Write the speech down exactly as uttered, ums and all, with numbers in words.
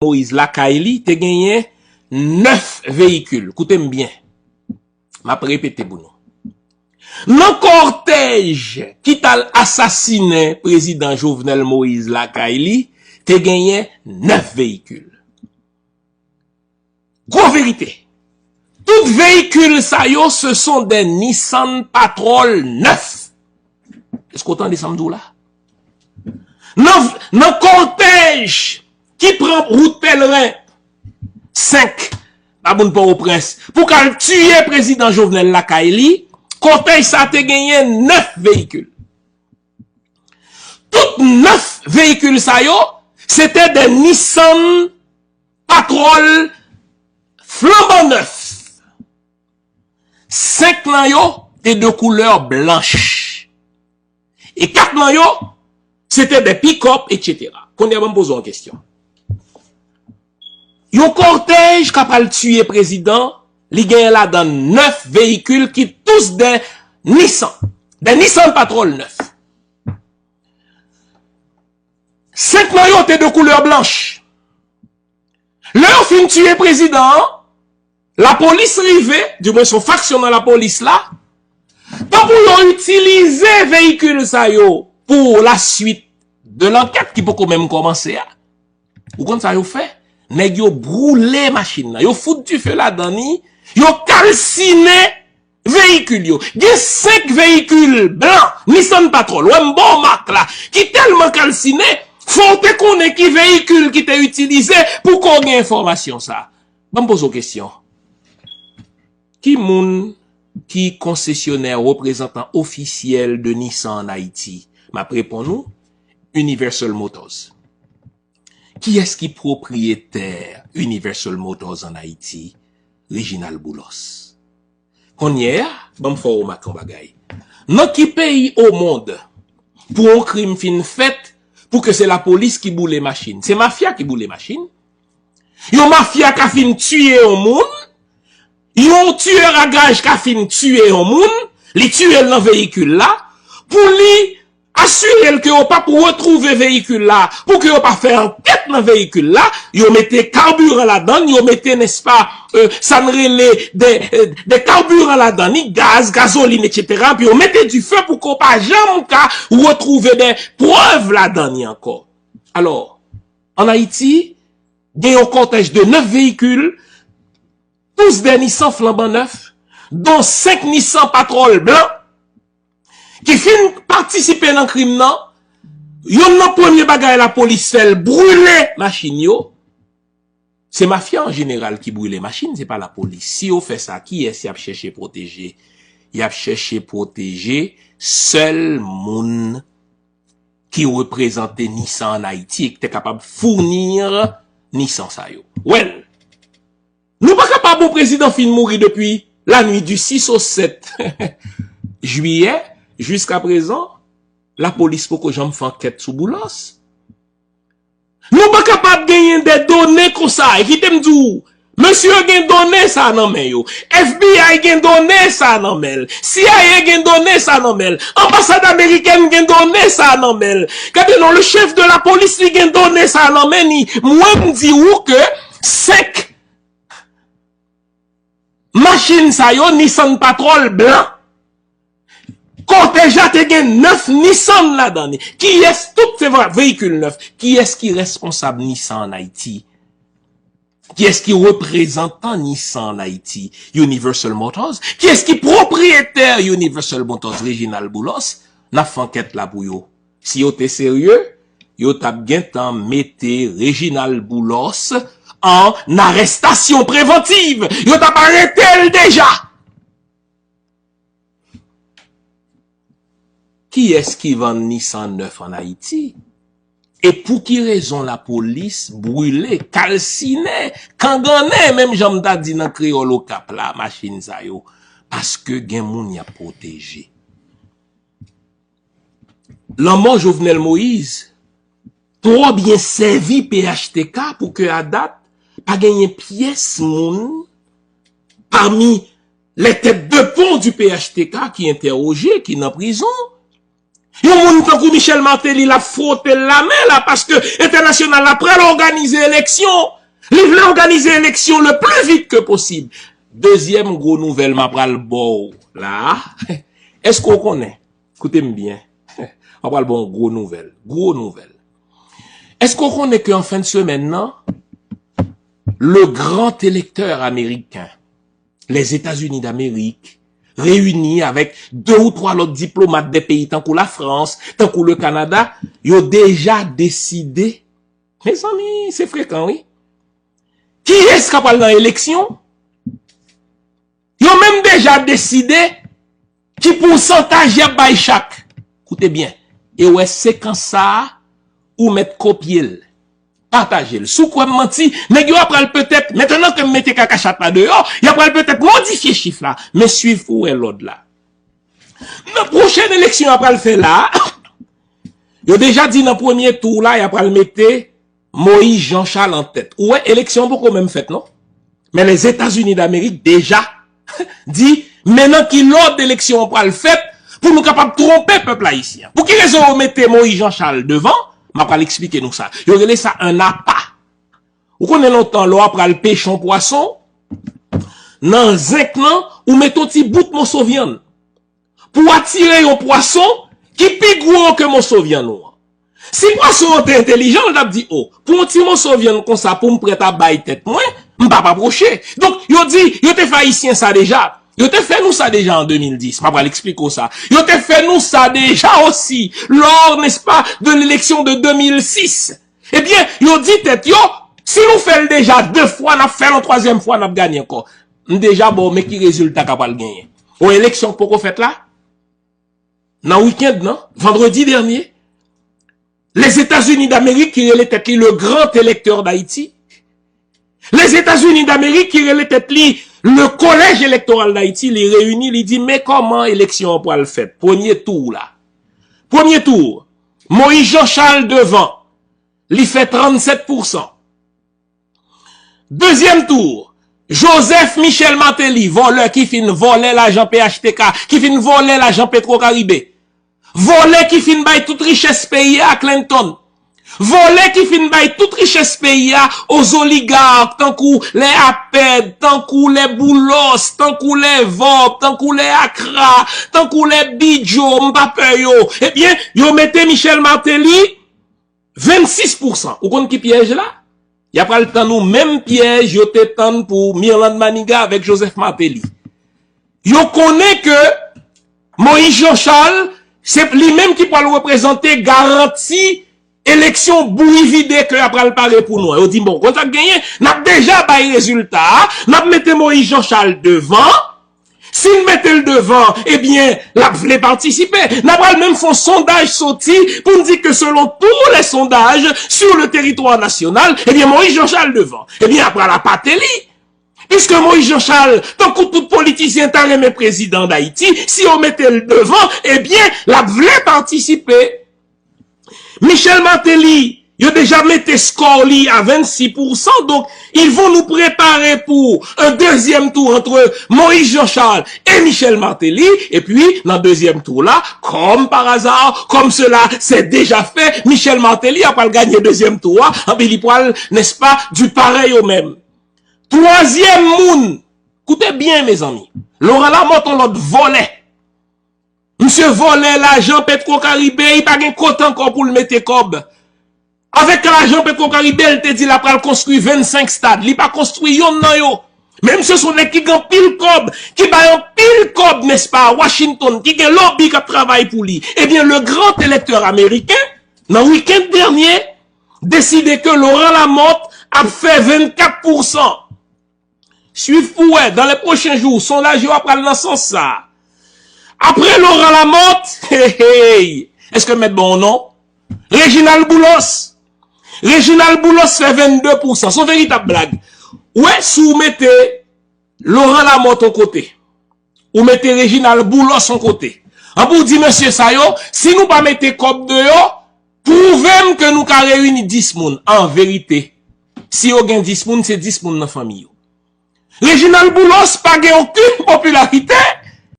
Moïse lakay li, te genyen nèf veyikil. Koute m byen. M ap repete pou nou. Nan kòtèj ki t al asasinen prezidan Jovenel Moïse lakay li, te genyen nèf veyikil. Gwo verite. Tout veyikil sa yo, ce sont des Nissan Patrol nèf. Èske w tande sa m di w la? Nan, nan kòtèj ki pran wout Pèleren senk, pa moun Pòtoprens, pou k al tiye prezidan Jovenel lakay li, kòtèj sa te genyen nèf veyikil. Tout nèf veyikil sa yo, se te de Nissan Patrol flanban nèf. Senk nan yo te de koulè blanch. E kat nan yo, se te de pikòp, etsetera. Kounye a, ban m poze w yon kesyon. Yon kòtèj k ap al tiye prezidan, li genyen ladan nèf veyikil ki tous de Nissan. De Nissan Patrol nèf. Senk nan yo te de koulè blanch. Lè yo fin tiye prezidan an, lapolis rive, di mwen se yon faksyon nan lapolis la, tanpou yo itilize veyikil sa yo pou la suite de l'enquête ki poko menm kòmanse a. Ou konn sa yo fè? Nèg yo boule machin nan, yo fout dife ladan li, yo kalsinen veyikil yo. Gen senk veyikil blan, Nissan Patrol, wè m ba w mak la, ki tèlman kalsinen, fò w te konnen ki veyikil ki te itilize pou ke w gen enfòmasyon sa. Ban m poze w kesyon. Ki moun ki konsesyonè, reprezantan ofisyèl de Nissan an Ayiti? M ap reponn ou, Universal Motors. Kiyès ki pwopriyetè Universal Motors an Ayiti? Reginald Boulos. Kounye a, ban m fè w remake yon bagay. Nan ki peyi o mond pou yon krim fin fèt, pou ke se lapolis ki boule machin? Se mafya ki boule machin. Yon mafya ka fin tiye yon moun, yon tiyè a gaj ka fin tiye yon moun, li tiye l nan veyikil la, pou li asire l ke yo p ap retwouve veyikil la, pou ke yo pa fè ankèt nan veyikil la, yo mete kabiran ladan l, yo mete, nèspa, euh, sa n rele de, euh, de kabiran ladan li, gaz, gazolin, etsetera, epi yo mete dife pou ke yo pa janm ka retwouve de prèv ladan li ankò. Alò, ann Ayiti, gen yon kòtèj de nèf veyikil, tous de Nissan flanban nèf, dont senk Nissan Patrol blan, ki fin patisipe nan krim nan, yonn nan premye bagay lapolis fè, l brile machin yo. Se mafya an jeneral ki brile machin, se pa lapolis. Si yo fè sa, kiyès y ap chèche pwoteje? Y ap chèche pwoteje sèl moun ki reprezante Nissan ann Ayiti e ki te kapab founi Nissan sa yo. Well, nou pa kapab, yon prezidan fin mouri depi la nuit du six au sept juillet, jiskaprezan, lapolis poko janm fè ankèt sou Boulos. Nou pa kapab genyen de done konsa, e kite m di w, mesye yo gen done sa nan men yo, F B I gen done sa nan men l, C I A gen done sa nan men l, anbasad amerikèn gen done sa nan men l. Gade non, le chef de la police li gen done sa nan men li. Mwen m di w ke senk machin sa yo, Nissan Patrol blan. Kòtèj la te gen nèf Nissan ladan li. Kiyès, tout se veyikil nèf. Kiyès ki responsab Nissan ann Ayiti? Kiyès ki reprezantan Nissan ann Ayiti? Universal Motors. Kiyès ki pwopriyetè Universal Motors? Reginald Boulos. N ap fè ankèt la pou yo. Si yo te serye, yo t ap gentan mete Reginald Boulos an arestasyon prevantiv. Yo t ap arete l deja. Kiyès ki vann Nissan nèf ann Ayiti? E pou ki rezon lapolis brile, kalsinen, kangannen, menm jan m ta di nan kreyòl Okap la, machin sa yo? Paske gen moun y ap pwoteje. Lanmò Jovenel Moïse twò byen sèvi P H T K pou ke a dat pa genyen pyès moun pami les têtes de pont du P H T K ki entèwoje, ki nan prizon. Yon moun tankou Michel Martelly, l ap fwote l lamen la, paske entènasyonal la pral òganize eleksyon. Li vle òganize eleksyon le plus vite que possible. Dezyèm gwo nouvèl m a pral ba w la. Èske w konnen? Koute m byen. M a pral ba w gwo nouvèl. Gwo nouvèl. Èske w konnen ke an fen de semèn nan, le grand électeur américain, les États-Unis d'Amérique, reyini avèk de ou twa lòt diplomat de peyi tankou Lafrans, tankou le Kanada, yo deja deside. Mezanmi, se frekan, wi. Kiyès k ap al nan eleksyon? Yo menm deja deside ki pousantaj y ap bay chak. Koute byen. E wè sekans sa a, ou mèt kopye l. Pataje l. Si w kwè m manti, nèg yo apral petèt, mentnan ke m mete kaka chat la deyò, y apral petèt modifye chif la. Men swiv pou w wè lòd la. Nan pwochèn eleksyon y apral fè la a, yo deja di nan premye tou la, y apral mete Moïse Jean Charles an tèt. Ou wè, eleksyon an poko menm fèt, non? Men Lèzetazini Damerik deja di, men nan ki lòd eleksyon an pral fèt pou nou kapab twonpe pèp ayisyen an. Pou ki rezon yo mete Moïse Jean Charles devan? M ap pral eksplike nou sa. Yo rele sa un apa. Ou konnen lontan, lè w ap pral peche yon pwason, nan zenk lan, ou mete yon ti bout moso vyann pou w atire yon pwason ki pi gwo ke moso vyann ou an. Si pwason an te entelijan, l t ap di, o, pou yon ti moso vyann konsa, pou m prèt a bay tèt mwen, m p ap apwoche. Donk, yo di, yo te fè Ayisyen sa deja. Yo te fè nou sa deja an de mil dis. M ap pral eksplike w sa. Yo te fè nou sa deja osi, lors, n'est-ce pas, de l'élection de deux mille six. Ebyen, yo di tèt yo, si nou fè l deja de fwa, n ap fè l yon twazyèm fwa, n ap ganye ankò. M deja ba w men ki rezilta k ap pral genyen. Yon eleksyon k poko fèt la, nan wikenn nan, vandredi dènye, Lèzetazini Damerik ki rele tèt li le grand électeur d'Haïti, Lèzetazini Damerik ki rele tèt li le collège électoral d'Haïti, li reyini, li di, men kòman eleksyon an pral fèt? Premye tou la. Premye tou, Moïse Jean Charles devan, li fè trannsèt pousan. Dezyèm tou, Joseph Michel Martelly, vòlè ki fin vòlè lajan P H T K, ki fin vòlè lajan Petro Caribe, vòlè ki fin bay tout richès peyi a Clinton, vòlè ki fin bay tout richès peyi a aux oligarques, tankou lè Apèd, tankou lè Boulos, tankou lè Vòb, tankou lè Akra, tankou lè Bidjo, m pa pè yo. Ebyen, yo mete Michel Martelly vennsis pousan. Ou konn ki pyèj la? Y ap pral tann ou menm pyèj yo te tann pou Mirlande Manigat avèk Joseph Martelly. Yo konnen ke Moïse Jean Charles, se li menm ki pral reprezante garanti eleksyon bouri vide ke y ap pral pare pou nou an. Yo di, bon, konn sa k genyen, n ap deja bay rezilta a, n ap mete Moïse Jean Charles devan. Si n mete l devan, ebyen, l ap vle patisipe. N a pral menm fè yon sondaj soti pou n di ke selon tous les sondages sur le territoire national, ebyen, Moïse Jean Charles devan. Ebyen, y ap pral apate li. Piske Moïse Jean Charles, tankou tout politisyen, ta renmen prezidan Dayiti, si yo mete l devan, ebyen, l ap vle patisipe. Michel Martelly, yo deja mete skò li a vennsis pousan, donk, ils vont nous préparer pour un deuxième tour entre Moïse Jean Charles et Michel Martelly, epi nan dezyèm tou la, comme par hasard, comme cela s'est déjà fait, Michel Martelly a pral ganye dezyèm tou a, epi li pral, n'est-ce pas, du pareil au même. Twazyèm moun, koute byen, mezanmi, Laurent Lamothe, yon lòt vòlè. Misye vòlè lajan Petro Caribe, li pa gen kote ankò pou l mete kòb. Avèk lajan Petro Caribe, l te di l ap pral konstwi vennsenk stad. Li pa konstwi yonn nan yo. Men misye se yon nèg ki gen anpil kòb, ki bay anpil kòb, n'est-ce pas, Washington, ki gen lobby k ap travay pou li. Ebyen, le grand électeur américain, nan wikenn dènye, deside ke Laurent Lamothe ap fè vennkat pousan. Swiv pou wè, dans les prochains jours, sondaj yo ap pral nan sans sa. Apre Laurent Lamothe, hey, hey, èske m mèt ba w non? Reginald Boulos. Reginald Boulos fè vennde pousan. Se yon veritab blag. Ou wè, si w mete Laurent Lamothe yon kote, ou mete Reginald Boulos yon kote, anpi w di mesye sa yo, si nou pa mete kòb deyò, pwouve m ke nou ka reyini dis moun. An verite, si yo gen dis moun, se dis moun nan fanmi yo. Reginald Boulos pa gen okenn popilarite